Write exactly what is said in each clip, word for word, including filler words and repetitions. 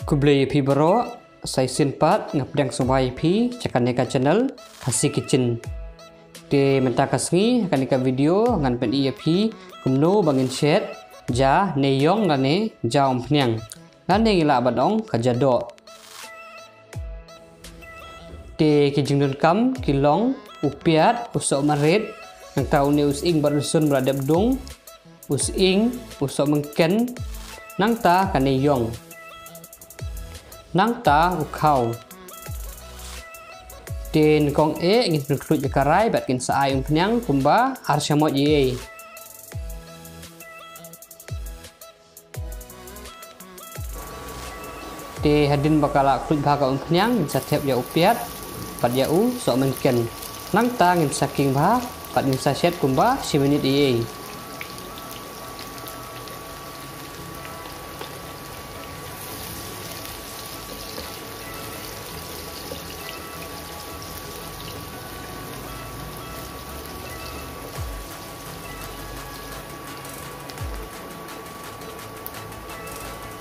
Khublei ïa phi baroh, sa shisien pat nga pdiang sngewbha ïa phi sha kane ka channel Khasi Kitchen. Te mynta ka sngi ha kane ka video ngan pyni ïa phi kumno ba ngin shet ja ne ïong lane ja umphniang, lane ngi lah ban ong ka ja doh. Te ki jingdonkam ki long u piat, u soh marit, nangta une u sying bad rynsun ba la dep dung, u sying, u soh mynken, nangta kane ïong, nangta u khaw. Te nyngkong eh ngin pynkhluit ïa ka karai bad ngin sa ai umphniang kumba ar shamoit eiei. Te hadien ba ka la khluit bha ka umphniang, ngin sa thep ïa u piat bad ïa u soh mynken. Nangta ngin sa king bha bad ngin sa shet kumba shi minit eiei.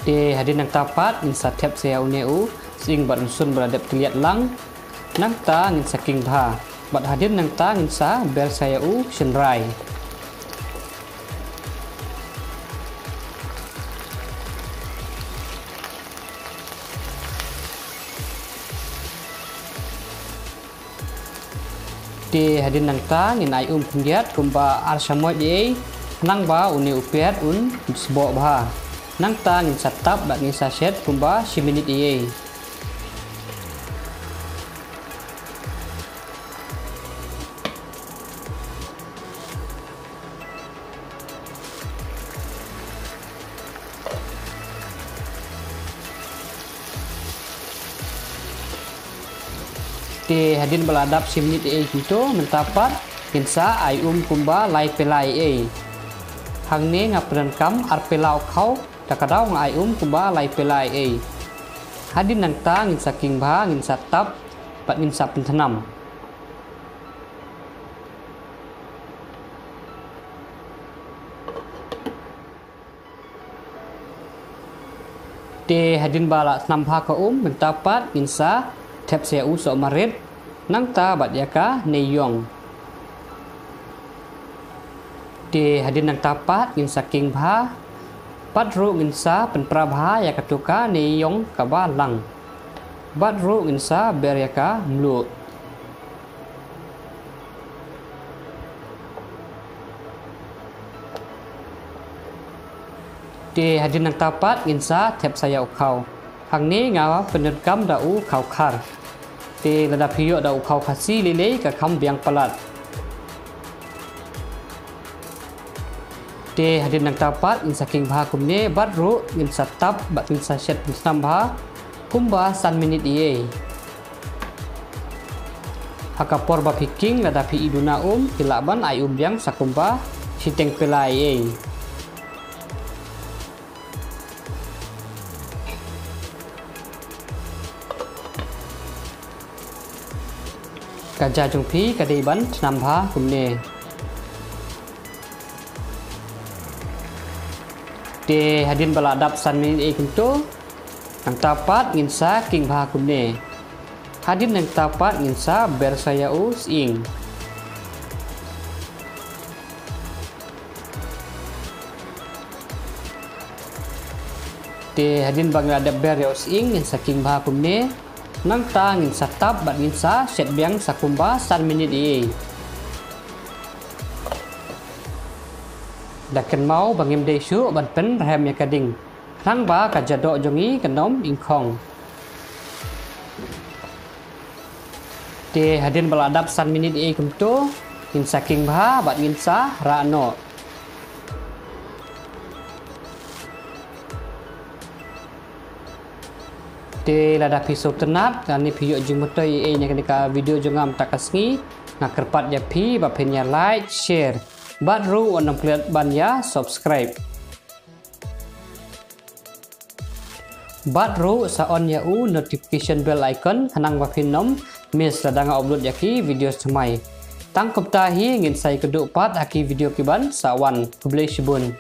Te hadien nangta pat ngin sa thep sa ïa une u sying bad rynsun ba la dep kylliat lang. Nangta ngin sa king bha bad hadien nangta ngin sa ber sa ïa u shynrai. Te hadien nangta ngin ai um khyndiat kumba ar shamoit eiei, khnang ba une u piat un sboh bha. Nangta ngin sa tap bad ngin sa shet kumba shi minit eiei. Te hadien ba la dap shi minit eiei kumto, mynta pat ngin sa ai um kumba lai pela eiei. Hangne nga pyndonkam ar pela u khaw, ta ka daw nga ai um kumba lai pela eiei. Hadien nangta ngin sa king bha, ngin sa tap bad ngin sa pynthnam. Te hadien ba la thnam bha ka um, mynta pat ngin sa thep sa ïa u soh marit, nangta bad ïa kane ïong. Te hadien nangta pat ngin sa king bha, bad ruh ngin sa pynpra bha ïa kato kane ïong kaba lang. Bad ruh ngin sa ber ïa ka mluh. Te hadien nangta pat ngin sa thep sa ïa u khaw. Hangne nga pyndonkam da u khaw khar. Te lada phi ïoh da u khaw Khasi lei lei ka kham biang palat. Te hadien nangta pat ngin sa king bha kumne bad ruh ngin sa tap bad ngin sa shet pynthnam bha kumba san minit eiei. Ha ka por ba phi king, lada phi i duna um, phi lah ban ai um biang sa kumba shiteng pela eiei. Ka ja jong phi ka dei ban thnam bha kumne. Te hadien ba la dap san minit eiei kumto, nangta pat ngin sa king bha kumne. Hadien nangta pat ngin sa ber sa ïa u sying. Te hadien ba ngi la dep ber ïa u sying, ngin sa king bha kumne. Nangta ngin sa tap bad ngin sa shet biang sa kumba san minit eiei. Da kynmaw ba ngim dei shuh ban pynrhem ïa ka ding, khnang ba ka ja doh jong ngi kan ym ingkhong. Te hadien ba la dap san minit eiei kumto, ngin sa king bha bad ngin sa rah noh. Te lada phi sngewtynnat lane phi ïoh jingmyntoi eiei na kane ka video jong nga mynta ka sngi, nga kyrpad ïa phi ba phin ïa like, share bad ruh wat nym klet ban ïa subscribe. Bad ruh sa on ïa u notification bell icon khnang ba phin ym miss lada nga upload ïa ki video thymmai. Tang kumta hi, ngin sa ïakynduh pat ha ki video kiban sa wan. Khublei shibun.